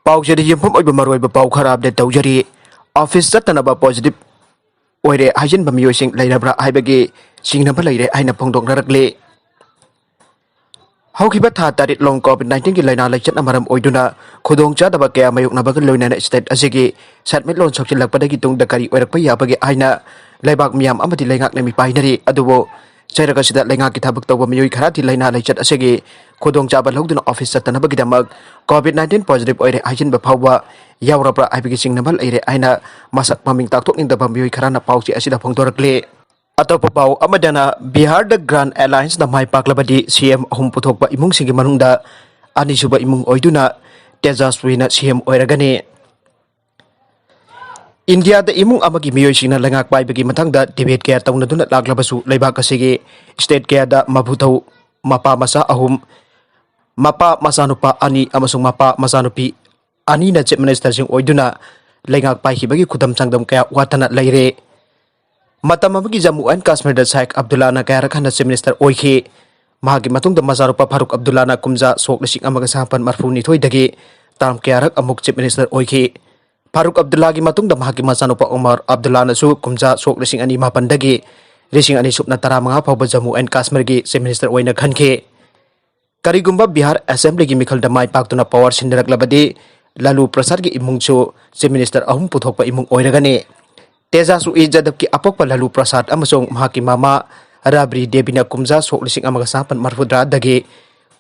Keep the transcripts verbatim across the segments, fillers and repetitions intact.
ꯄꯥꯎꯁꯤꯗ ꯌꯨꯝꯐꯝ ꯑꯣꯏꯕ ꯃꯔꯨꯑꯣꯏꯕ ꯄꯥꯎ ꯈꯔ ꯑꯞꯗꯦꯠ ꯇꯧꯖꯔꯤ꯫ ꯑꯣꯐꯤꯁ ꯆꯠꯇꯅꯕ ꯄꯣꯖꯤꯇꯤꯚ ꯑꯣꯏꯔꯦ ꯍꯥꯏꯖꯤꯟꯕ ꯃꯤꯑꯣꯏꯁꯤꯡ ꯂꯩꯔꯕ꯭ꯔꯥ ꯍꯥꯏꯕꯒꯤ ꯆꯤꯡꯅꯕ ꯂꯩꯔꯦ ꯍꯥꯏꯅ ꯐꯣꯡꯗꯣꯛꯅꯔꯛꯂꯤ꯫ ꯍꯧꯈꯤꯕ ꯊꯥ ꯇꯔꯦꯠ ꯂꯣꯝ ꯀꯣꯚꯤꯗ ꯅꯥꯏꯟꯇꯤꯟꯒꯤ ꯂꯥꯏꯅꯥ ꯂꯥꯏꯆꯠꯅ ꯃꯔꯝ ꯑꯣꯏꯗꯨꯅ ꯈꯨꯗꯣꯡꯆꯥꯗꯕ ꯀꯌꯥ ꯃꯥꯌꯣꯛꯅꯕꯒ ꯂꯣꯏꯅꯅ ꯁ꯭ꯇꯦꯠ ꯑꯁꯤꯒꯤ ꯁꯦꯟꯃꯤꯠꯂꯣꯟ ꯁꯣꯛꯆꯤꯜꯂꯛꯄꯗꯒꯤ ꯇꯨꯡꯗ ꯀꯔꯤ ꯑꯣꯏꯔꯛꯄ ꯌꯥꯕꯒꯦ ꯍꯥꯏꯅ ꯂꯩꯕꯥꯛ ꯃꯤꯌꯥꯝ ꯑꯃꯗꯤ ꯂꯩꯉꯥꯛꯅ ꯃꯤꯄꯥꯏꯅꯔꯤ꯫ ꯑꯗꯨꯕꯨ ꯆꯩꯔꯛ ꯑꯁꯤꯗ ꯂꯩꯉꯥꯛꯀꯤ ꯊꯕꯛ ꯇꯧꯕ ꯃꯤꯑꯣꯏ ꯈꯔꯗꯤ ꯂꯥꯏꯅꯥ ꯂꯥꯏꯆꯠ ꯑꯁꯤꯒꯤ ꯈꯨꯗꯣꯡꯆꯥꯕ ꯂꯧꯗꯨꯅ ꯑꯣꯐꯤꯁ ꯆꯠꯇꯅꯕꯒꯤꯗꯃꯛ ꯀꯣꯚꯤꯗ ꯅꯥꯏꯟꯇꯤꯟ ꯄꯣꯖꯤꯇꯤꯚ ꯑꯣꯏꯔꯦ ꯍꯥꯏꯖꯤꯟꯕ ꯐꯥꯎꯕ ꯌꯥꯎꯔꯕ꯭ꯔꯥ ꯍꯥꯏꯕꯒꯤ ꯆꯤꯡꯅꯕ ꯂꯩꯔꯦ ꯍꯥꯏꯅ ꯃꯁꯛ ꯃꯃꯤꯡ ꯇꯥꯛꯊꯣꯛꯅꯤꯡꯗꯕ ꯃꯤꯑꯣꯏ ꯈꯔꯅ ꯄꯥꯎꯆꯦ ꯑꯁꯤꯗ ꯐꯣꯡꯗꯣꯔꯛꯂꯤ꯫ ꯑꯇꯣꯞꯄ ꯄꯥꯎ ꯑꯃꯗꯅ ꯕꯤꯍꯥꯔꯗ ꯒ꯭ꯔꯥꯟ ꯑꯦꯂꯥꯏꯟꯁꯅ ꯃꯥꯏ ꯄꯥꯛꯂꯕꯗꯤ ꯁꯤ ꯑꯦꯝ ꯑꯍꯨꯝ ꯄꯨꯊꯣꯛꯄ ꯏꯃꯨꯡꯁꯤꯡꯒꯤ ꯃꯅꯨꯡꯗ ꯑꯅꯤꯁꯨꯕ ꯏꯃꯨꯡ ꯑꯣꯏꯗꯨꯅ ꯇꯦꯖꯥꯁ꯭ꯋꯤꯅ ꯁꯤ ꯑꯦꯝ ꯑꯣꯏꯔꯒꯅꯤ꯫ ꯏꯟꯗꯤꯌꯥꯗ ꯏꯃꯨꯡ ꯑꯃꯒꯤ ꯃꯤꯑꯣꯏꯁꯤꯡꯅ ꯂꯩꯉꯥꯛ ꯄꯥꯏꯕꯒꯤ ꯃꯊꯪꯗ ꯗꯤꯕꯦꯠ ꯀꯌꯥ ꯇꯧꯅꯗꯨꯅ ꯂꯥꯛꯂꯕꯁꯨ ꯂꯩꯕꯥꯛ ꯑꯁꯤꯒꯤ ꯁ꯭ꯇꯦꯠ ꯀꯌꯥꯗ ꯃꯄꯨꯊꯧ ꯃꯄꯥ ꯃꯆꯥ ꯑꯍꯨꯝ, ꯃꯄꯥ ꯃꯆꯥꯅꯨꯄꯥ ꯑꯅꯤ ꯑꯃꯁꯨꯡ ꯃꯄꯥ ꯃꯆꯥꯅꯨꯄꯤ ꯑꯅꯤꯅ ꯆꯤꯐ ꯃꯤꯅꯤꯁꯇꯔꯁꯤꯡ ꯑꯣꯏꯗꯨꯅ ꯂꯩꯉꯥꯛ ꯄꯥꯏꯈꯤꯕꯒꯤ ꯈꯨꯗꯝ ꯆꯥꯡꯗꯝ ꯀꯌꯥ ꯋꯥꯠꯇꯅ ꯂꯩꯔꯦ꯫ ꯃꯇꯝ ꯑꯃꯒꯤ ꯖꯝꯃꯨ ꯑꯦꯟ ꯀꯥꯁꯃꯤꯔꯗ ꯁꯥꯏꯈ ꯑꯕꯗꯨꯜꯂꯥꯅ ꯀꯌꯥꯔꯛ ꯍꯟꯅ ꯆꯤꯐ ꯃꯤꯅꯤꯁꯇꯔ ꯑꯣꯏꯈꯤ꯫ ꯃꯍꯥꯛꯀꯤ ꯃꯇꯨꯡꯗ ꯃꯆꯥꯅꯨꯄꯥ ꯐꯥꯔꯨꯛ ꯑꯕꯗꯨꯜꯂꯥꯅ ꯀꯨꯝꯖꯥ ꯁꯣꯛ ꯂꯤꯁꯤꯡ ꯑꯃꯒ ꯆꯃꯥꯄꯟ ꯃꯔꯐꯨ ꯅꯤꯊꯣꯏꯗꯒꯤ ꯇꯥꯔꯝ ꯀꯌꯥꯔꯛ ꯑꯃꯨꯛ ꯆꯤꯐ ꯃꯤꯅꯤꯁꯇꯔ ꯑꯣꯏꯈꯤ꯫ ꯐꯥꯔꯨꯛ ꯑꯕꯗꯨꯜꯂꯥꯒꯤ ꯃꯇꯨꯡꯗ ꯃꯍꯥꯛꯀꯤ ꯃꯆꯥꯅꯨꯄꯥ ꯎꯃꯔ ꯑꯕꯗꯨꯜꯂꯥꯅꯁꯨ ꯀꯨꯝꯖꯥ ꯁꯣꯛ ꯂꯤꯁꯤꯡ ꯑꯅꯤ ꯃꯥꯄꯟꯗꯒꯤ ꯂꯤꯁꯤꯡ ꯑꯅꯤ ꯁꯨꯞꯅ ꯇꯔꯥꯃꯉꯥ ꯐꯥꯎꯕ ꯖꯝꯃꯨ ꯑꯦꯟ ꯀꯥꯁꯃꯤꯔꯒꯤ ꯆꯤꯐ ꯃꯤꯅꯤꯁꯇꯔ ꯑꯣꯏꯅ ꯈꯟꯈꯤ꯫ ꯀꯔꯤꯒꯨꯝꯕ ꯕꯤꯍꯥꯔ ꯑꯦꯁꯦꯝꯕ꯭ꯂꯤꯒꯤ ꯃꯤꯈꯜꯗ ꯃꯥꯏ ꯄꯥꯛꯇꯨꯅ ꯄꯋꯥꯔ ꯁꯤꯟꯅꯔꯛꯂꯕꯗꯤ ꯂꯥꯂꯨ ꯄ꯭ꯔꯁꯥꯗꯀꯤ ꯏꯃꯨꯡꯁꯨ ꯆꯤꯐ ꯃꯤꯅꯤꯁꯇꯔ ꯑꯍꯨꯝ ꯄꯨꯊꯣꯛꯄ ꯏꯃꯨꯡ ꯑꯣꯏꯔꯒꯅꯤ꯫ ꯇꯦꯖꯥꯁ꯭ꯋꯤ ꯖꯥꯗꯕꯀꯤ ꯑꯄꯣꯛꯄ ꯂꯥꯂꯨ ꯄ꯭ꯔꯁꯥꯗ ꯑꯃꯁꯨꯡ ꯃꯍꯥꯛꯀꯤ ꯃꯃꯥ ꯔꯥꯕ꯭ꯔꯤ ꯗꯦꯕꯤꯅ ꯀꯨꯝꯖꯥ ꯁꯣꯛ ꯂꯤꯁꯤꯡ ꯑꯃꯒ ꯆꯃꯥꯄꯟ ꯃꯔꯐꯨꯇꯔꯥꯗꯒꯤ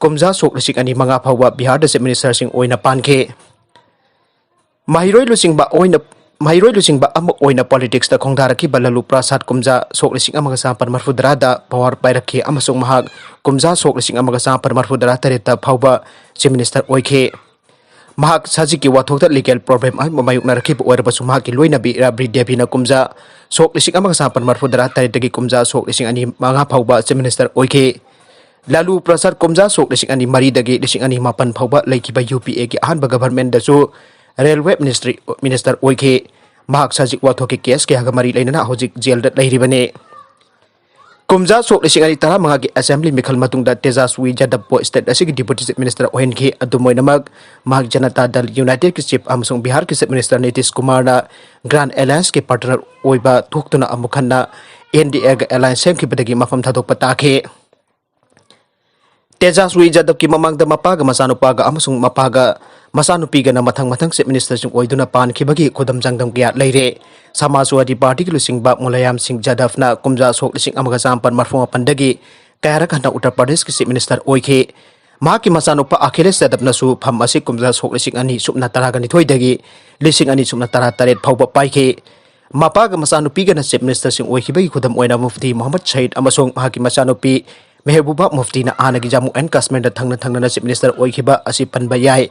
ꯀꯨꯝꯖꯥ ꯁꯣꯛ ꯂꯤꯁꯤꯡ ꯑꯅꯤ ꯃꯉꯥ ꯐꯥꯎꯕ ꯕꯤꯍꯥꯔꯗ ꯆꯤꯐ ꯃꯤꯅꯤꯁꯇꯔꯁꯤꯡ ꯑꯣꯏꯅ ꯄꯥꯟꯈꯤ꯫ ꯃꯍꯩꯔꯣꯏ ꯂꯨꯆꯤꯡꯕ ꯑꯣꯏꯅ ꯃꯍꯩꯔꯣꯏ ꯂꯨꯆꯤꯡꯕ ꯑꯃ ꯑꯣꯏꯅ ꯄꯣꯂꯤꯇꯤꯛꯁꯇ ꯈꯣꯡꯗꯥꯔꯛꯈꯤꯕ ꯂꯥꯂꯨ ꯄ꯭ꯔꯁꯥꯗ ꯀꯨꯝꯖꯥ ꯁꯣꯛ ꯂꯤꯁꯤꯡ ꯑꯃꯒ ꯆꯃꯥꯄꯟ ꯃꯔꯐꯨꯇꯔꯥꯗ ꯄꯋꯥꯔ ꯄꯥꯏꯔꯛꯈꯤ ꯑꯃꯁꯨꯡ ꯃꯍꯥꯛ ꯀꯨꯝꯖꯥ ꯁꯣꯛ ꯂꯤꯁꯤꯡ ꯑꯃꯒ ꯆꯃꯥꯄꯟ ꯃꯔꯐꯨꯇꯔꯥ ꯇꯔꯦꯠꯇ ꯐꯥꯎꯕ ꯆꯤꯐ ꯃꯤꯅꯤꯁꯇꯔ ꯑꯣꯏꯈꯤ꯫ ꯃꯍꯥꯛ ꯁꯖꯤꯛꯀꯤ ꯋꯥꯊꯣꯛꯇ ꯂꯤꯒꯦꯜ ꯄ꯭ꯔꯣꯕ꯭ꯂꯦꯝ ꯑꯃ ꯃꯥꯌꯣꯛꯅꯔꯛꯈꯤꯕ ꯑꯣꯏꯔꯕꯁꯨ ꯃꯍꯥꯛꯀꯤ ꯂꯣꯏꯅꯕꯤ ꯔꯥꯕ꯭ꯔꯤ ꯗꯦꯕꯤꯅ ꯀꯨꯝꯖꯥ ꯁꯣꯛ ꯂꯤꯁꯤꯡ ꯑꯃꯒ ꯆꯃꯥꯄꯟ ꯃꯔꯐꯨꯇꯔꯥ ꯇꯔꯦꯠꯇꯒꯤ ꯀꯨꯝꯖꯥ ꯁꯣꯛ ꯂꯤꯁꯤꯡ ꯑꯅꯤ ꯃꯉꯥ ꯐꯥꯎꯕ ꯆꯤꯐ ꯃꯤꯅꯤꯁꯇꯔ ꯑꯣꯏꯈꯤ꯫ ꯂꯥꯂꯨ ꯄ꯭ꯔꯁꯥꯗ ꯀꯨꯝꯖꯥ ꯁꯣꯛ ꯂꯤꯁꯤꯡ ꯑꯅꯤ ꯃꯔꯤꯗꯒꯤ ꯂꯤꯁꯤꯡ ꯑꯅꯤ ꯃꯥꯄꯟ ꯐꯥꯎꯕ ꯂꯩꯈꯤꯕ ꯌꯨ ꯄꯤ ꯑꯦꯒꯤ ꯑꯍꯥꯟꯕ ꯒꯚꯔꯟꯃꯦꯟꯗꯁꯨ ꯔꯦꯜꯋꯦ ꯃꯤꯅꯤꯁꯇ꯭ꯔꯤ ꯃꯤꯅꯤꯁꯇꯔ ꯑꯣꯏꯈꯤ꯫ ꯃꯍꯥꯛ ꯁꯖꯤꯛ ꯋꯥꯊꯣꯛꯀꯤ ꯀꯦꯁ ꯀꯌꯥꯒ ꯃꯔꯤ ꯂꯩꯅꯅ ꯍꯧꯖꯤꯛ ꯖꯦꯜꯗ ꯂꯩꯔꯤꯕꯅꯤ꯫ ꯀꯨꯝꯖꯥ ꯁꯣꯛ ꯂꯤꯁꯤꯡ ꯑꯅꯤ ꯇꯔꯥꯃꯉꯥꯒꯤ Assembly ꯃꯤꯈꯜ ꯃꯇꯨꯡꯗ ꯇꯦꯖꯥꯁ꯭ꯋꯤ ꯌꯥꯗꯕꯄꯨ state ꯑꯁꯤꯒꯤ Deputy Chief Minister ꯑꯣꯏꯍꯟꯈꯤ꯫ ꯑꯗꯨꯝ ꯑꯣꯏꯅꯃꯛ, ꯃꯍꯥꯛ ꯖꯅꯇꯥ ꯗꯜ United ꯀꯤ Chief ꯑꯃꯁꯨꯡ ꯕꯤꯍꯥꯔꯒꯤ Chief Minister ꯅꯤꯇꯤꯁ ꯀꯨꯃꯥꯔꯅ Grand Alliance ꯀꯤ partner ꯑꯣꯏꯕ ꯊꯣꯛꯇꯨꯅ ꯑꯃꯨꯛ ꯍꯟꯅ N D A ꯒ alliance ꯁꯦꯝꯈꯤꯕꯗꯒꯤ ꯃꯐꯝ ꯊꯥꯗꯣꯛꯄ ꯇꯥꯈꯤ꯫ ꯇꯦꯖꯥꯁ꯭ꯋꯤ ꯌꯥꯗꯕꯀꯤ ꯃꯃꯥꯡꯗ ꯃꯄꯥꯒ ꯃꯆꯥꯅꯨꯄꯥꯒ ꯑꯃꯁꯨꯡ ꯃꯄꯥꯒ ꯃꯆꯥꯅꯨꯄꯤꯒꯅ ꯃꯊꯪ ꯃꯊꯪ Chief Ministerꯁꯤꯡ ꯑꯣꯏꯗꯨꯅ ꯄꯥꯟꯈꯤꯕꯒꯤ ꯈꯨꯗꯝ ꯆꯥꯡꯗꯝ ꯀꯌꯥ ꯂꯩꯔꯦ꯫ ꯁꯃꯥꯖꯋꯥꯗꯤ ꯄꯥꯔꯇꯤꯒꯤ ꯂꯨꯆꯤꯡꯕ ꯃꯨꯂꯥꯌꯝ ꯁꯤꯡ ꯌꯥꯗꯕꯅ ꯀꯨꯝꯖꯥ ꯁꯣꯛ ꯂꯤꯁꯤꯡ ꯑꯃꯒ ꯆꯥꯃꯥꯄꯟ ꯃꯔꯐꯨ ꯃꯥꯄꯟꯗꯒꯤ ꯀꯌꯥꯔꯛ ꯍꯟꯅ ꯎꯠꯇꯔ ꯄ꯭ꯔꯗꯦꯁꯀꯤ Chief Minister ꯑꯣꯏꯈꯤ꯫ ꯃꯍꯥꯛꯀꯤ ꯃꯆꯥꯅꯨꯄꯥ ꯑꯈꯤꯂꯦꯁ ꯌꯥꯗꯕꯅꯁꯨ ꯐꯝ ꯑꯁꯤ ꯀꯨꯝꯖꯥ ꯁꯣꯛ ꯂꯤꯁꯤꯡ ꯑꯅꯤ ꯁꯨꯞꯅ ꯇꯔꯥꯒ ꯅꯤꯊꯣꯏꯗꯒꯤ ꯂꯤꯁꯤꯡ ꯑꯅꯤ ꯁꯨꯞꯅ ꯇꯔꯥ ꯇꯔꯦꯠ ꯐꯥꯎꯕ ꯄꯥꯏꯈꯤ꯫ ꯃꯄꯥꯒ ꯃꯆꯥꯅꯨꯄꯤꯒꯅ Chief Ministerꯁꯤꯡ ꯑꯣꯏꯈꯤꯕꯒꯤ ꯈꯨꯗꯝ ꯑꯣꯏꯅ ꯃꯨꯐꯇꯤ ꯃꯨꯍꯝꯃꯗ ꯁꯌꯤꯗ ꯑꯃꯁꯨꯡ ꯃꯍꯥꯛꯀꯤ ꯃꯆꯥꯅꯨꯄꯤ ꯃꯦꯍꯕꯨꯕꯥ ꯃꯨꯐꯇꯤꯅ ꯍꯥꯟꯅꯒꯤ ꯖꯝꯃꯨ ꯑꯦꯟ ꯀꯥꯁꯃꯤꯔꯗ ꯊꯪꯅ ꯊꯪꯅꯅ Chief Minister ꯑꯣꯏꯈꯤꯕ ꯑꯁꯤ ꯄꯟꯕ ꯌꯥꯏ꯫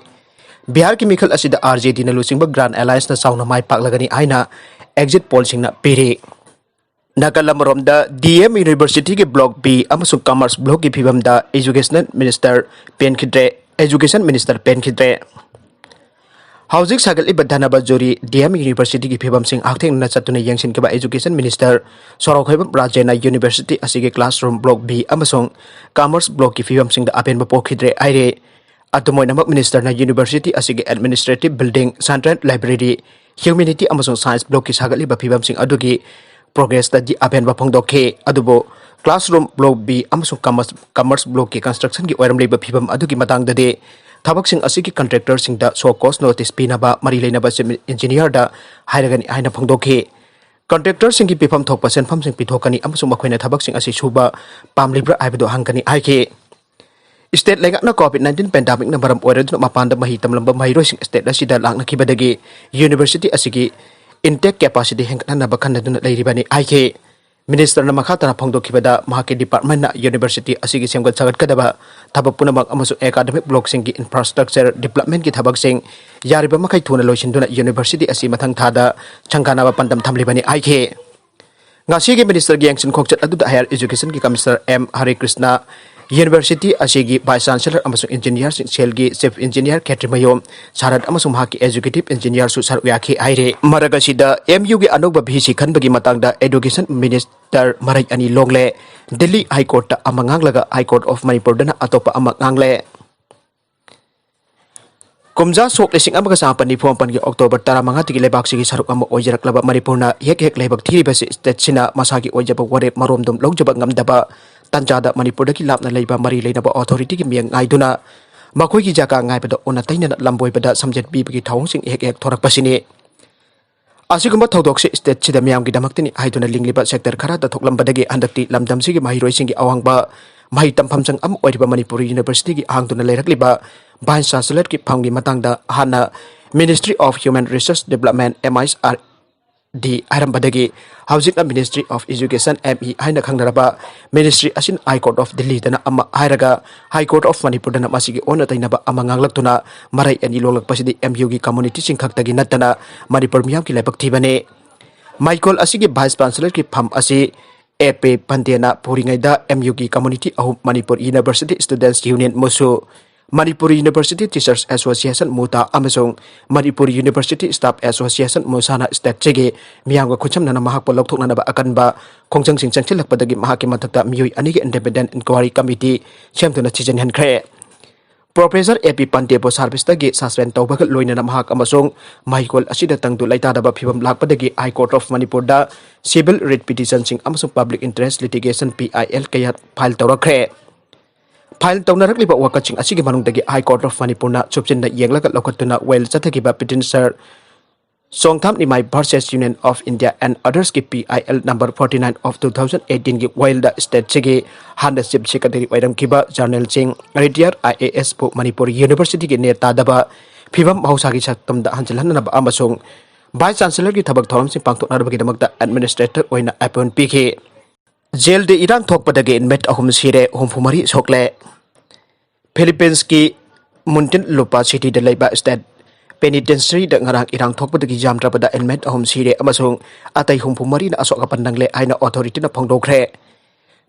ꯕꯤꯍꯥꯔꯒꯤ ꯃꯤꯈꯜ ꯑꯁꯤꯗ R J D ꯅ ꯂꯨꯆꯤꯡꯕ Grand Allianceꯅ ꯆꯥꯎꯅ ꯃꯥꯏ ꯄꯥꯛꯂꯒꯅꯤ ꯍꯥꯏꯅ exit pollꯁꯤꯡꯅ ꯄꯤꯔꯤ꯫ ꯅꯥꯀꯜ ꯑꯃꯔꯣꯝꯗ, D M Universityꯒꯤ Block B ꯑꯃꯁꯨꯡ Commerce Blockꯀꯤ ꯐꯤꯕꯝꯗ Educational Minister ꯄꯦꯟꯈꯤꯗ꯭ꯔꯦ꯫ Education Minister ꯄꯦꯟꯈꯤꯗ꯭ꯔꯦ꯫ ꯍꯧꯖꯤꯛ ꯁꯥꯒꯠꯂꯤꯕ ꯙꯅꯕꯖꯣꯔꯤ D M Universityꯒꯤ ꯐꯤꯕꯝꯁꯤꯡ ꯍꯛꯊꯦꯡꯅꯅ ꯆꯠꯇꯨꯅ ꯌꯦꯡꯁꯤꯟꯈꯤꯕ Education Minister ꯁꯣꯔꯣꯛꯈꯣꯏꯕꯝ ꯔꯥꯖꯦꯅ University ꯑꯁꯤꯒꯤ classroom Block B ꯑꯃꯁꯨꯡ Commerce Blockꯀꯤ ꯐꯤꯕꯝꯁꯤꯡꯗ ꯑꯄꯦꯟꯕ ꯄꯣꯛꯈꯤꯗ꯭ꯔꯦ ꯍꯥꯏꯔꯦ꯫ ꯑꯗꯨꯝ ꯑꯣꯏꯅꯃꯛ, Ministerꯅ University ꯑꯁꯤꯒꯤ Administrative Building, Central Library, Humanity ꯑꯃꯁꯨꯡ Science Blockꯀꯤ ꯁꯥꯒꯠꯂꯤꯕ ꯐꯤꯕꯝꯁꯤꯡ ꯑꯗꯨꯒꯤ progressꯇꯗꯤ ꯑꯄꯦꯟꯕ ꯐꯣꯡꯗꯣꯛꯈꯤ꯫ ꯑꯗꯨꯕꯨ classroom Block B ꯑꯃꯁꯨꯡ Commerce, Commerce Blockꯀꯤ constructionꯒꯤ ꯑꯣꯏꯔꯝꯂꯤꯕ ꯐꯤꯕꯝ ꯑꯗꯨꯒꯤ ꯃꯇꯥꯡꯗꯗꯤ ꯊꯕꯛꯁꯤꯡ ꯑꯁꯤꯒꯤ contractorꯁꯤꯡꯗ show cause notice ꯄꯤꯅꯕ ꯃꯔꯤ ꯂꯩꯅꯕ civil engineerꯗ ꯍꯥꯏꯔꯒꯅꯤ ꯍꯥꯏꯅ ꯐꯣꯡꯗꯣꯛꯈꯤ꯫ Contractorꯁꯤꯡꯒꯤ ꯄꯤꯐꯝ ꯊꯣꯛꯄ ꯁꯦꯟꯐꯝꯁꯤꯡ ꯄꯤꯊꯣꯛꯀꯅꯤ ꯑꯃꯁꯨꯡ ꯃꯈꯣꯏꯅ ꯊꯕꯛꯁꯤꯡ ꯑꯁꯤ ꯁꯨꯕ ꯄꯥꯝꯂꯤꯕ꯭ꯔꯥ ꯍꯥꯏꯕꯗꯨ ꯍꯪꯒꯅꯤ ꯍꯥꯏꯈꯤ꯫ State ꯂꯩꯉꯥꯛꯅ COVID nineteen pandemicꯅ ꯃꯔꯝ ꯑꯣꯏꯔꯗꯨꯅ ꯃꯄꯥꯟꯗ ꯃꯍꯩ ꯇꯝꯂꯝꯕ ꯃꯍꯩꯔꯣꯏꯁꯤꯡ state ꯑꯁꯤꯗ ꯂꯥꯛꯅꯈꯤꯕꯗꯒꯤ University ꯑꯁꯤꯒꯤ intake capacity ꯍꯦꯟꯒꯠꯍꯟꯅꯕ ꯈꯟꯅꯗꯨꯅ ꯂꯩꯔꯤꯕꯅꯤ ꯍꯥꯏꯈꯤ꯫ Ministerꯅ ꯃꯈꯥ ꯇꯥꯅ ꯐꯣꯡꯗꯣꯛꯈꯤꯕꯗ, ꯃꯍꯥꯛꯀꯤ departmentꯅ University ꯑꯁꯤꯒꯤ ꯁꯦꯝꯒꯠ ꯁꯥꯒꯠꯀꯗꯕ ꯊꯕꯛ ꯄꯨꯝꯅꯃꯛ ꯑꯃꯁꯨꯡ academic blockꯁꯤꯡꯒꯤ infrastructure developmentꯀꯤ ꯊꯕꯛꯁꯤꯡ ꯌꯥꯔꯤꯕ ꯃꯈꯩ ꯊꯨꯅ ꯂꯣꯏꯁꯤꯟꯗꯨꯅ University ꯑꯁꯤ ꯃꯊꯪ ꯊꯥꯗ ꯁꯪꯒꯥꯅꯕ ꯄꯥꯟꯗꯝ ꯊꯝꯂꯤꯕꯅꯤ ꯍꯥꯏꯈꯤ꯫ ꯉꯁꯤꯒꯤ Ministerꯒꯤ ꯌꯦꯡꯁꯤꯟ ꯈꯣꯡꯆꯠ ꯑꯗꯨꯗ Higher Educationꯒꯤ Commissioner M Hare Krishna, University ꯑꯁꯤꯒꯤ Vice Chancellor ꯑꯃꯁꯨꯡ Engineer ꯁꯤꯡ, ꯁꯦꯜꯒꯤ Chief Engineer ꯈꯦꯇ꯭ꯔꯤꯃꯌꯨꯝ ꯁꯥꯔꯠ ꯑꯃꯁꯨꯡ ꯃꯍꯥꯛꯀꯤ Executive Engineer ꯁꯨ ꯁꯔꯨꯛ ꯌꯥꯈꯤ ꯍꯥꯏꯔꯤ꯫ ꯃꯔꯛ ꯑꯁꯤꯗ M U ꯒꯤ ꯑꯅꯧꯕ V C ꯈꯟꯕꯒꯤ ꯃꯇꯥꯡꯗ Education Minister ꯃꯔꯩ ꯑꯅꯤ ꯂꯣꯡꯂꯦ꯫ ꯗꯤꯜꯂꯤ High Court ꯇ ꯑꯃ ꯉꯥꯡꯂꯒ High Court of ꯃꯅꯤꯄꯨꯔꯗꯅ ꯑꯇꯣꯞꯄ ꯑꯃ ꯉꯥꯡꯂꯦ꯫ ꯀꯨꯝꯖꯥ ꯁꯣꯛ ꯂꯤꯁꯤꯡ ꯑꯃꯒ ꯆꯥꯃꯥꯄꯟ ꯅꯤꯐꯨ ꯃꯥꯄꯟꯒꯤ October ꯇꯔꯥꯃꯉꯥꯗꯒꯤ ꯂꯩꯕꯥꯛꯁꯤꯒꯤ ꯁꯔꯨꯛ ꯑꯃ ꯑꯣꯏꯖꯔꯛꯂꯕ ꯃꯅꯤꯄꯨꯔꯅ ꯍꯦꯛ ꯍꯦꯛ ꯂꯥꯏꯕꯛ ꯊꯤꯔꯤꯕꯁꯤ state ꯁꯤꯅ ꯃꯁꯥꯒꯤ ꯑꯣꯏꯖꯕ ꯋꯥꯔꯦꯞ ꯃꯔꯣꯝꯗꯣꯝ ꯂꯧꯖꯕ ꯉꯝꯗꯕ ꯇꯥꯟꯖꯥꯗ ꯃꯅꯤꯄꯨꯔꯗꯒꯤ ꯂꯥꯞꯅ ꯂꯩꯕ ꯃꯔꯤ ꯂꯩꯅꯕ authority ꯒꯤ ꯃꯤꯠꯌꯦꯡ ꯉꯥꯏꯗꯨꯅ ꯃꯈꯣꯏꯒꯤ ꯖꯒꯥ ꯉꯥꯏꯕꯗ ꯑꯣꯟꯅ ꯇꯩꯅꯅ ꯂꯝꯕꯣꯏꯕꯗ ꯁꯝꯖꯦꯠ ꯄꯤꯕꯒꯤ ꯊꯧꯑꯣꯡꯁꯤꯡ ꯍꯦꯛ ꯍꯦꯛ ꯊꯣꯔꯛꯄꯁꯤꯅꯤ꯫ ꯑꯁꯤꯒꯨꯝꯕ ꯊꯧꯗꯣꯛꯁꯤ state ꯁꯤꯗ ꯃꯤꯌꯥꯝꯒꯤꯗꯃꯛꯇꯅꯤ ꯍꯥꯏꯗꯨꯅ ꯂꯤꯡꯂꯤꯕ sector ꯈꯔꯗ ꯊꯣꯛꯂꯝꯕꯗꯒꯤ ꯍꯟꯗꯛꯇꯤ ꯂꯝꯗꯝꯁꯤꯒꯤ ꯃꯍꯩꯔꯣꯏꯁꯤꯡꯒꯤ ꯑꯋꯥꯡꯕ ꯃꯍꯩ ꯇꯝꯐꯝꯁꯪ ꯑꯃ ꯑꯣꯏꯔꯤꯕ ꯃꯅꯤꯄꯨꯔ University ꯒꯤ ꯍꯥꯡꯗꯨꯅ ꯂꯩꯔꯛꯂꯤꯕ Vice Chancellor ꯒꯤ ꯐꯝꯒꯤ ꯃꯇꯥꯡꯗ ꯍꯥꯟꯅ Ministry of Human Resource Development, M H R D ꯍꯥꯏꯔꯝꯕꯗꯒꯤ ꯍꯧꯖꯤꯛꯅ Ministry of Education, M E ꯍꯥꯏꯅ ꯈꯪꯅꯔꯕ ministry ꯑꯁꯤꯅ High Court of Delhi ꯗꯅ ꯑꯃ ꯍꯥꯏꯔꯒ High Court of ꯃꯅꯤꯄꯨꯔꯗꯅ ꯃꯁꯤꯒꯤ ꯑꯣꯟꯅ ꯇꯩꯅꯕ ꯑꯃ ꯉꯥꯡꯂꯛꯇꯨꯅ ꯃꯔꯩ ꯑꯅꯤ ꯂꯣꯡꯂꯛꯄꯁꯤꯗꯤ M U ꯒꯤ community ꯁꯤꯡ ꯈꯛꯇꯒꯤ ꯅꯠꯇꯅ ꯃꯅꯤꯄꯨꯔ ꯃꯤꯌꯥꯝꯒꯤ ꯂꯥꯏꯕꯛ ꯊꯤꯕꯅꯤ꯫ ꯃꯩꯀꯣꯜ ꯑꯁꯤꯒꯤ Vice Chancellor ꯒꯤ ꯐꯝ ꯑꯁꯤ A P ꯄꯟꯗꯦꯅ ꯄꯨꯔꯤꯉꯩꯗ M U ꯒꯤ community ꯑꯍꯨꯝ, Manipur University Students Union, ꯃꯨꯁꯨ, Manipur University Teachers Association, ꯃꯨꯇꯥ, ꯑꯃꯁꯨꯡ Manipur University Staff Association, ꯃꯨꯁꯥꯅ state ꯁꯤꯒꯤ ꯃꯤꯌꯥꯝꯒ ꯈꯨꯠꯁꯝꯅꯅ ꯃꯍꯥꯛꯄꯨ ꯂꯧꯊꯣꯛꯅꯅꯕ ꯑꯀꯟꯕ ꯈꯣꯡꯖꯪꯁꯤꯡ ꯆꯪꯁꯤꯜꯂꯛꯄꯗꯒꯤ ꯃꯍꯥꯛꯀꯤ ꯃꯊꯛꯇ ꯃꯤꯑꯣꯏ ꯑꯅꯤꯒꯤ Independent Inquiry Committee ꯁꯦꯝꯗꯨꯅ ꯊꯤꯖꯤꯟꯍꯟꯈ꯭ꯔꯦ꯫ Professor A P ꯄꯟꯗꯦꯕꯨ service ꯇꯒꯤ suspend ꯇꯧꯕꯒ ꯂꯣꯏꯅꯅ ꯃꯍꯥꯛ ꯑꯃꯁꯨꯡ ꯃꯍꯩꯀꯣꯜ ꯑꯁꯤꯗ ꯇꯪꯗꯨ ꯂꯩꯇꯥꯗꯕ ꯐꯤꯕꯝ ꯂꯥꯛꯄꯗꯒꯤ High Court of ꯃꯅꯤꯄꯨꯔꯗ civil writ petition ꯁꯤꯡ ꯑꯃꯁꯨꯡ public interest litigation, P I L, ꯀꯌꯥ file ꯇꯧꯔꯛꯈ꯭ꯔꯦ꯫ File ꯇꯧꯅꯔꯛꯂꯤꯕ ꯋꯥꯀꯠꯁꯤꯡ ꯑꯁꯤꯒꯤ ꯃꯅꯨꯡꯗꯒꯤ High Court of ꯃꯅꯤꯄꯨꯔꯅ ꯁꯨꯞꯆꯤꯟꯅ ꯌꯦꯡꯂꯒ ꯂꯧꯈꯠꯇꯨꯅ ꯋꯥꯌꯦꯜ ꯆꯠꯊꯈꯤꯕ petitioner Chongtham Nimai versus Union of India and others ꯀꯤ P I L number forty nine of two thousand eighteen ꯒꯤ ꯋꯥꯌꯦꯜꯗ state ꯁꯤꯒꯤ ꯍꯥꯟꯅ Chief Secretary ꯑꯣꯏꯔꯝꯈꯤꯕ General ꯁꯤꯡ, retired I A S ꯄꯨ ꯃꯅꯤꯄꯨꯔ University ꯒꯤ ꯅꯦ ꯇꯥꯗꯕ ꯐꯤꯕꯝ ꯃꯍꯧꯁꯥꯒꯤ ꯁꯛꯇꯝꯗ ꯍꯟꯖꯤꯜꯍꯟꯅꯕ ꯑꯃꯁꯨꯡ Vice Chancellor ꯒꯤ ꯊꯕꯛ ꯊꯧꯔꯝꯁꯤꯡ ꯄꯥꯡꯊꯣꯛꯅꯅꯕꯒꯤꯗꯃꯛꯇ administrator ꯑꯣꯏꯅ appoint ꯄꯤꯈꯤ꯫ Jail ꯗ ꯏꯔꯥꯡ ꯊꯣꯛꯄꯗꯒꯤ inmate ꯑꯍꯨꯝ ꯁꯤꯔꯦ, ꯍꯨꯝꯐꯨ ꯃꯔꯤ ꯁꯣꯛꯂꯦ꯫ Philippines ꯀꯤ ꯃꯨꯟꯇꯤꯟ ꯂꯨꯄꯥ City ꯗ ꯂꯩꯕ state penitentiary ꯗ ꯉꯔꯥꯡ ꯏꯔꯥꯡ ꯊꯣꯛꯄꯗꯒꯤ ꯌꯥꯝꯗ꯭ꯔꯕꯗ inmate ꯑꯍꯨꯝ ꯁꯤꯔꯦ ꯑꯃꯁꯨꯡ ꯑꯇꯩ ꯍꯨꯝꯐꯨ ꯃꯔꯤꯅ ꯑꯁꯣꯛ ꯑꯄꯟ ꯅꯪꯂꯦ ꯍꯥꯏꯅ authority ꯅ ꯐꯣꯡꯗꯣꯛꯈ꯭ꯔꯦ꯫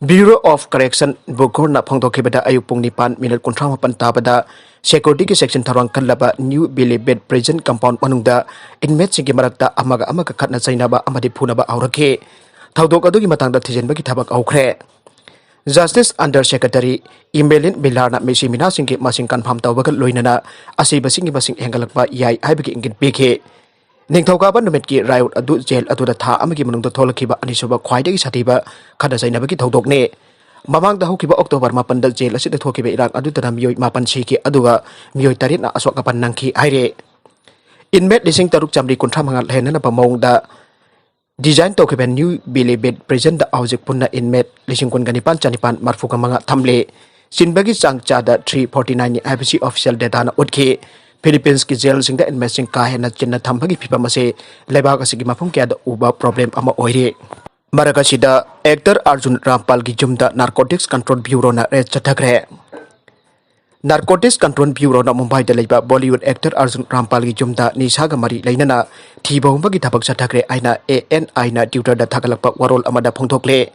Bureau of Correction, ꯕꯨꯀꯣꯔꯅ ꯐꯣꯡꯗꯣꯛꯈꯤꯕꯗ, ꯑꯌꯨꯛ ꯄꯨꯡ ꯅꯤꯄꯥꯟ ꯃꯤꯅꯠ ꯀꯨꯟꯊ꯭ꯔꯥ ꯃꯥꯄꯟ ꯇꯥꯕꯗ security ꯒꯤ section ꯊꯧꯔꯥꯡ ꯀꯜꯂꯕ New Bilibid Prison Compound ꯃꯅꯨꯡꯗ inmate ꯁꯤꯡꯒꯤ ꯃꯔꯛꯇ ꯑꯃꯒ ꯑꯃꯒ ꯈꯠꯅ ꯆꯩꯅꯕ ꯑꯃꯗꯤ ꯐꯨꯅꯕ ꯍꯧꯔꯛꯈꯤ꯫ ꯊꯧꯗꯣꯛ ꯑꯗꯨꯒꯤ ꯃꯇꯥꯡꯗ ꯊꯤꯖꯤꯟꯕꯒꯤ ꯊꯕꯛ ꯍꯧꯈ꯭ꯔꯦ꯫ Justice Under Secretary Emelin Millarꯅ ꯃꯤꯁꯤ ꯃꯤꯅꯥꯁꯤꯡꯒꯤ ꯃꯁꯤꯡ confirm ꯇꯧꯕꯒ ꯂꯣꯏꯅꯅ ꯑꯁꯤꯕꯁꯤꯡꯒꯤ ꯃꯁꯤꯡ ꯍꯦꯟꯒꯠꯂꯛꯄ ꯌꯥꯏ ꯍꯥꯏꯕꯒꯤ ꯏꯪꯒꯤꯠ ꯄꯤꯈꯤ꯫ ꯅꯤꯡꯊꯧꯀꯥꯕ ꯅꯨꯃꯤꯠꯀꯤ riot ꯑꯗꯨ jail ꯑꯗꯨꯗ ꯊꯥ ꯑꯃꯒꯤ ꯃꯅꯨꯡꯗ ꯊꯣꯛꯂꯛꯈꯤꯕ ꯑꯅꯤꯁꯨꯕ ꯈ꯭ꯋꯥꯏꯗꯒꯤ ꯁꯥꯊꯤꯕ ꯈꯠꯅ ꯆꯩꯅꯕꯒꯤ ꯊꯧꯗꯣꯛꯅꯤ꯫ ꯃꯃꯥꯡꯗ ꯍꯧꯈꯤꯕ October ꯃꯥꯄꯟꯗ jail ꯑꯁꯤꯗ ꯊꯣꯛꯈꯤꯕ ꯏꯔꯥꯡ ꯑꯗꯨꯗꯅ ꯃꯤꯑꯣꯏ ꯃꯥꯄꯟ ꯁꯤꯈꯤ, ꯑꯗꯨꯒ ꯃꯤꯑꯣꯏ ꯇꯔꯦꯠꯅ ꯑꯁꯣꯛ ꯑꯄꯟ ꯅꯪꯈꯤ ꯍꯥꯏꯔꯤ꯫ Inmate ꯂꯤꯁꯤꯡ ꯇꯔꯨꯛ ꯆꯥꯃꯔꯤ ꯀꯨꯟꯊ꯭ꯔꯥ ꯃꯉꯥ ꯂꯩꯍꯟꯅꯕ ꯃꯑꯣꯡꯗ design ꯇꯧꯈꯤꯕ New Bilibid Prisonꯗ ꯍꯧꯖꯤꯛ ꯄꯨꯟꯅ inmate ꯂꯤꯁꯤꯡ ꯀꯨꯟꯒ ꯅꯤꯄꯥꯟ ꯆꯅꯤꯄꯥꯟ ꯃꯔꯤꯐꯨꯒ ꯃꯉꯥ ꯊꯝꯂꯤ꯫ ꯆꯤꯟꯕꯒꯤ ꯆꯥꯡ ꯆꯥꯗ three forty nine ꯍꯥꯏꯕꯁꯤ official dataꯅ ꯎꯠꯈꯤ꯫ Philippines ꯀꯤ jailꯁꯤꯡꯗ inmateꯁꯤꯡ ꯀꯥ ꯍꯦꯟꯅ ꯆꯤꯟꯅ ꯊꯝꯕꯒꯤ ꯐꯤꯚꯝ ꯑꯁꯤ ꯂꯩꯕꯥꯛ ꯑꯁꯤꯒꯤ ꯃꯐꯝ ꯀꯌꯥꯗ ꯎꯕ problem ꯑꯃ ꯑꯣꯏꯔꯤ꯫ ꯃꯔꯛ ꯑꯁꯤꯗ, actor Arjun Rampalꯒꯤ ꯌꯨꯝꯗ Narcotics Control Bureauꯅ raid ꯆꯠꯊꯈ꯭ꯔꯦ꯫ Narcotics Control Bureauꯅ ꯃꯨꯝꯕꯥꯏꯗ ꯂꯩꯕ Bollywood actor Arjun Rampalꯒꯤ ꯌꯨꯝꯗ ꯅꯤꯁꯥꯒ ꯃꯔꯤ ꯂꯩꯅꯅ ꯊꯤꯕ ꯍꯨꯝꯕꯒꯤ ꯊꯕꯛ ꯆꯠꯊꯈ꯭ꯔꯦ ꯍꯥꯏꯅ ANIꯅ Twitterꯗ ꯊꯥꯒꯠꯂꯛꯄ ꯋꯥꯔꯣꯜ ꯑꯃꯗ ꯐꯣꯡꯗꯣꯛꯂꯦ꯫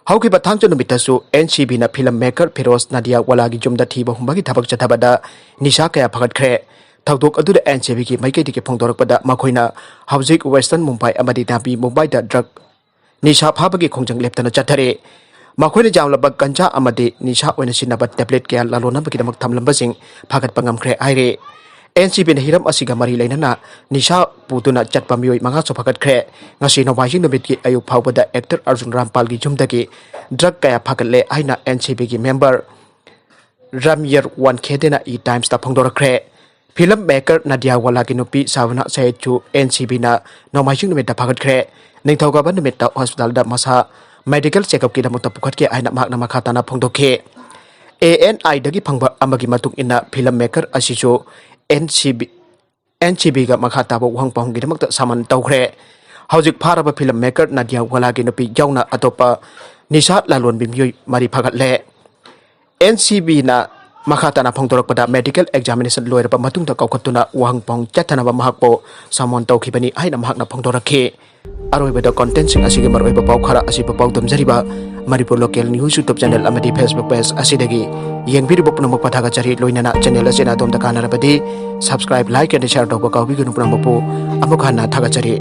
ꯍꯧꯈꯤꯕ ꯊꯥꯡꯖ ꯅꯨꯃꯤꯠꯇꯁꯨ NCBꯅ film maker Firoz Nadiawalaꯒꯤ ꯌꯨꯝꯗ ꯊꯤꯕ ꯍꯨꯝꯕꯒꯤ ꯊꯕꯛ ꯆꯠꯊꯕꯗ ꯅꯤꯁꯥ ꯀꯌꯥ ꯐꯒꯠꯈ꯭ꯔꯦ꯫ ꯊꯧꯗꯣꯛ ꯑꯗꯨꯗ NCBꯒꯤ ꯃꯥꯏꯀꯩꯗꯒꯤ ꯐꯣꯡꯗꯣꯔꯛꯄꯗ, ꯃꯈꯣꯏꯅ ꯍꯧꯖꯤꯛ Western Mumbai ꯑꯃꯗꯤ Navi Mumbaiꯗ drug ꯅꯤꯁꯥ ꯐꯥꯕꯒꯤ ꯈꯣꯡꯖꯪ ꯂꯦꯞꯇꯅ ꯆꯠꯊꯔꯤ꯫ ꯃꯈꯣꯏꯅ ꯌꯥꯝꯂꯕ ꯒꯟꯖꯥ ꯑꯃꯗꯤ ꯅꯤꯁꯥ ꯑꯣꯏꯅ ꯁꯤꯖꯤꯟꯅꯕ tablet ꯀꯌꯥ ꯂꯂꯣꯟꯅꯕꯒꯤꯗꯃꯛ ꯊꯝꯂꯝꯕꯁꯤꯡ ꯐꯥꯒꯠꯄ ꯉꯝꯈ꯭ꯔꯦ ꯍꯥꯏꯔꯤ꯫ NCBꯅ ꯍꯤꯔꯝ ꯑꯁꯤꯒ ꯃꯔꯤ ꯂꯩꯅꯅ ꯅꯤꯁꯥ ꯄꯨꯗꯨꯅ ꯆꯠꯄ ꯃꯤꯑꯣꯏ ꯃꯉꯥꯁꯨ ꯐꯥꯒꯠꯈ꯭ꯔꯦ꯫ ꯉꯁꯤ ꯅꯣꯡꯃꯥꯏꯖꯤꯡ ꯅꯨꯃꯤꯠꯀꯤ ꯑꯌꯨꯛ ꯐꯥꯎꯕꯗ actor Arjun Rampalꯒꯤ ꯌꯨꯝꯗꯒꯤ drug ꯀꯌꯥ ꯐꯥꯒꯠꯂꯦ ꯍꯥꯏꯅ NCBꯒꯤ member Ramyar Wankhedena E-Timesꯇ ꯐꯣꯡꯗꯣꯔꯛꯈ꯭ꯔꯦ꯫ Film maker Nadiawalaꯒꯤ ꯅꯨꯄꯤ Shabana Sayeedꯁꯨ NCBꯅ ꯅꯣꯡꯃꯥꯏꯖꯤꯡ ꯅꯨꯃꯤꯠꯇ ꯐꯥꯒꯠꯈ꯭ꯔꯦ꯫ ꯅꯤꯡꯊꯧꯀꯥꯕ ꯅꯨꯃꯤꯠꯇ hospitalꯗ ꯃꯁꯥ medical checkupꯀꯤꯗꯃꯛꯇ ꯄꯨꯈꯠꯈꯤ ꯍꯥꯏꯅ ꯃꯍꯥꯛꯅ ꯃꯈꯥ ꯇꯥꯅ ꯐꯣꯡꯗꯣꯛꯈꯤ꯫ ANIꯗꯒꯤ ꯐꯪꯕ ꯑꯃꯒꯤ ꯃꯇꯨꯡ ꯏꯟꯅ, film maker ꯑꯁꯤꯁꯨ NCB, NCBꯒ ꯃꯈꯥ ꯇꯥꯕ ꯋꯥꯍꯪ ꯄꯥꯎꯍꯪꯒꯤꯗꯃꯛꯇ summon ꯇꯧꯈ꯭ꯔꯦ꯫ ꯍꯧꯖꯤꯛ ꯐꯥꯔꯕ film maker Nadiawalaꯒꯤ ꯅꯨꯄꯤ ꯌꯥꯎꯅ ꯑꯇꯣꯞꯄ ꯅꯤꯁꯥ ꯂꯂꯣꯟꯕꯤ ꯃꯤꯑꯣꯏ ꯃꯔꯤ ꯐꯥꯒꯠꯂꯦ꯫ NCBꯅ ꯃꯈꯥ ꯇꯥꯅ ꯐꯣꯡꯗꯣꯔꯛꯄꯗ, medical examination ꯂꯣꯏꯔꯕ ꯃꯇꯨꯡꯗ ꯀꯧꯈꯠꯇꯨꯅ ꯋꯥꯍꯪ ꯄꯥꯎꯍꯪ ꯆꯠꯊꯅꯕ ꯃꯍꯥꯛꯄꯨ summon ꯇꯧꯈꯤꯕꯅꯤ ꯍꯥꯏꯅ ꯃꯍꯥꯛꯅ ꯐꯣꯡꯗꯣꯔꯛꯈꯤ꯫ ꯑꯔꯣꯏꯕꯗ, contentꯁꯤꯡ ꯑꯁꯤꯒꯤ ꯃꯔꯨꯑꯣꯏꯕ ꯄꯥꯎ ꯈꯔ ꯑꯁꯤꯕꯨ ꯄꯥꯎꯗꯝꯖꯔꯤꯕ Manipur Local News YouTube channel ꯑꯃꯗꯤ Facebook page ꯑꯁꯤꯗꯒꯤ ꯌꯦꯡꯕꯤꯔꯤꯕ ꯄꯨꯝꯅꯃꯛꯄꯨ ꯊꯥꯒꯠꯆꯔꯤ꯫ ꯂꯣꯏꯅꯅ channel ꯑꯁꯤꯅ ꯑꯗꯣꯝꯗ ꯀꯥꯟꯅꯔꯕꯗꯤ subscribe, like and share ꯇꯧꯕ ꯀꯥꯎꯕꯤꯒꯅꯨ꯫ ꯄꯨꯝꯅꯃꯛꯄꯨ ꯑꯃꯨꯛ ꯍꯟꯅ ꯊꯥꯒꯠꯆꯔꯤ꯫